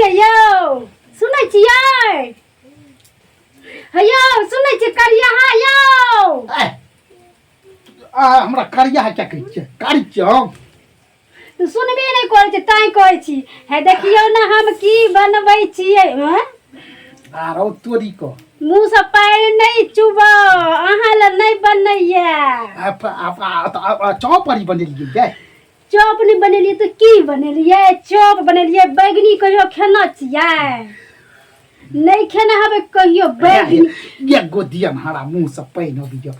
छियै यौ? सुनै छियै? हे यौ, सुनै छियै करिया यौ? ए, आ हमरा करिया क्या कहै छियै? कारी छियै हम। तू सुनबे नहि करै छै तैं कहै छी। हे देखियौ ने हम की बनबै छियै। हँ? आरो तोरी को मुँहसँ पानि नहि चुबौ, अहाँ लए नहि बनैया। चौप आरी बनेलियै गे? चॉप नहि बनेलियै तऽ की बनेलियै? चॉप बनेलियै। बैगनी कहियो खेना छियै? नहि खेना हेबै कहियो बैगनी। एगो दिया ने, हमरा मुँह से पानि अबैया।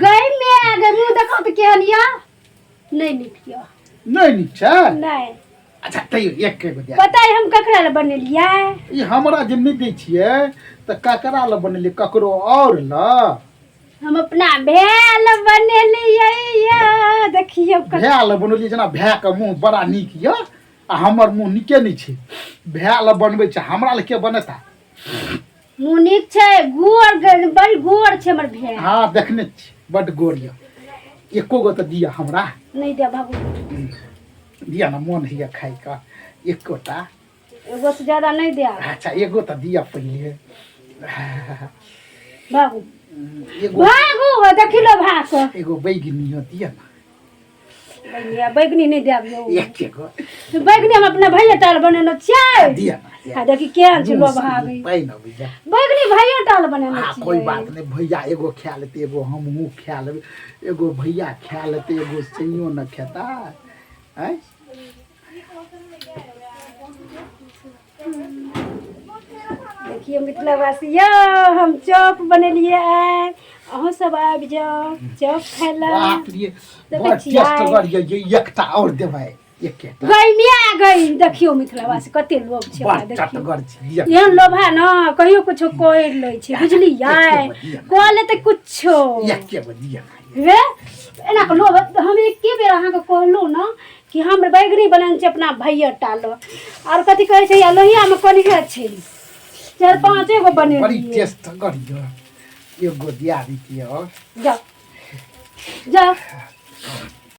गई में गई, मुँह देखो तऽ केहन यऽ। नहि नीक यऽ। नहि नीक छै? नहि। अच्छा, तैयो एक एगो दिया। पता है हम ककरा लए बनेलियै? ई हमरा जे नहि दै छियै तऽ ककरा लए बनेलियै? ककरो आओर लए? हम अपना भेल बनेलियै यऽ, देखियौ कत- भाय लए बनेलियै। जेना भायके मुँह बड़ा नीक यऽ आ हमर मुँह नीके नहि छै। भाय लए बनबै छै, हमरा लए के बनेता? मुँह नीक छै, गोर बड़ गोर छै हमर भेल। हँ, देखने छी, बड गोर यऽ। एको गो तऽ दिअ हमरा। नहि दे बाबू। दिअ ने, मोन होइए खाइके एकोटा। एगो से ज्यादा नहि दे। अच्छा, एगो तऽ दिअ पहिले। बाबू। एगो। भागू, देखी लो भाग। एगो बैगनी दिअ ने। बैगनी? बैगनी नहि देब यौ। एक एगो। बैगनी हम अपना भैया टाल बनेने छियै। दिअ ने, दिअ। आ देखी केहन छै लोभ हावी। पानि अबैया। बैगनी भैया टाल बनेने आ छियै। कोई बात नहि, भैया एगो खा लेतै, एगो हमहूँ खा लेबै। एगो भैया खा लेतै, एगो सैयो ने खेता। आँय। देखियौ मिथिलावासी यौ, हम चॉप बनेलियै आइ। अहूँ सब आबि जाउ चॉप खाय लए। बाप रे। देखै बड़ छियै? टेस्ट गर ये। एकटा आओर देबै, एकेटा। गई मिया गई, देखियौ मिथिलावासी कते लोभ छै बड़ ओकरा, देखियौ। चटगर छै, दिअ। एहन लोभ है ने, कहियो कुछो कर लै छै, बुझलियै? एके गो दिअ। कऽ लेतै कुछो। एके गो दिअ। रे एना कऽ लोभ। हम एके बेर अहाँके कहलहुँ ने कि हम बैगनी बनेने छी अपना भैया टाल। आर कथी कहै छै, या लोहियामे कनिहे छै, चारि पाँचे गो बड़ी बनेलियै। टेस्ट गर ये, एगो दिया दितियै और। जाओ जाओ।